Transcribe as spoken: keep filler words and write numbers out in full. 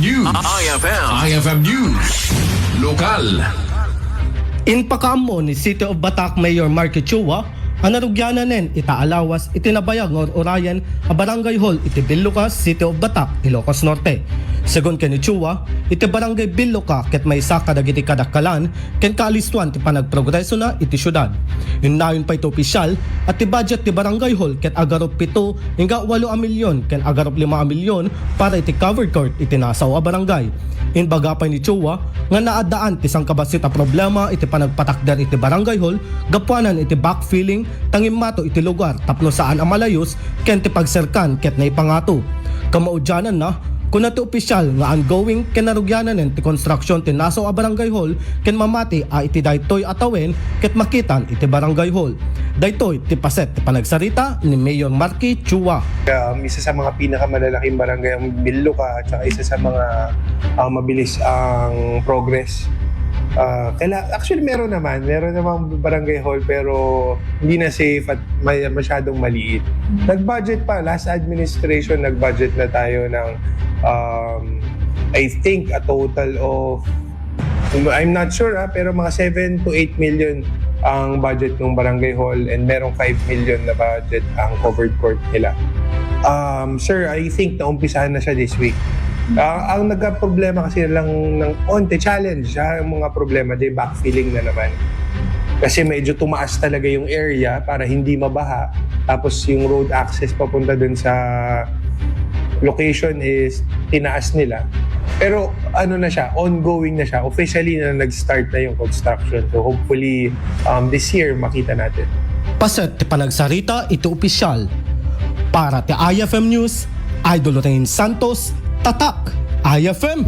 News. I F M. I F M News. Lokal. Impakaammo ni City of Batac Mayor Marky Chua a narugiananen ita a lawas iti nabayag nga ur-urayen a barangay hall iti Billuca, City of Batac, Ilocos Norte. Segun ken ni Chua, iti barangay Billuca ket maysa kadagiti kadakkelan ken kaalistoan ti panagprogresona iti siudad. Innayon pay ti opisial a ti budget ti barangay hall ket agarup pito nga walo a milyon ken agarup lima a milyon para iti covered court iti nasao a barangay. Inbaga pay ni Chua nga naaddaan ti sangkabassit a problema iti panagpatakder iti barangay hall gapuanan iti backfilling ta ngimmato iti lugar tapno saan a malayus ken ti pagserkan ket naipangato. Kamaudiananna, kuna ti opisial nga ongoing ken narugiananen ti konstruksion ti nasao a barangay hall ken mamati a iti daytoy a tawen ket makitan iti barangay hall. Daytoy ti paset ti panagsarita ni Mayor Marky Chua. Um, isa sa mga pinakamalalaking barangay ang Biloca at saka isa sa mga, ah, mabilis ang progress. Ah, kaila-, actually, meron naman. Meron namang barangay hall pero hindi na safe at may, masyadong maliit. Nag-budget pa, last administration, nag-budget na tayo ng, um, I think, a total of, I'm not sure, ah, pero mga seven to eight million ang budget ng barangay hall and merong five million na budget ang covered court nila. Um, sir, I think naumpisahan na siya this week. Ah, ang nagka-problema kasi lang ng onte challenge, ah, yung mga problema, di backfilling na naman. Kasi medyo tumaas talaga yung area para hindi mabaha. Tapos yung road access papunta dun sa location is tinaas nila. Pero ano na siya, ongoing na siya. Officially na nag-start na yung construction. So hopefully, um, this year, makita natin. Paset ti panagsarita iti opisyal. Para ti I F M News, Idol Rain Santos, Tatak, I F M.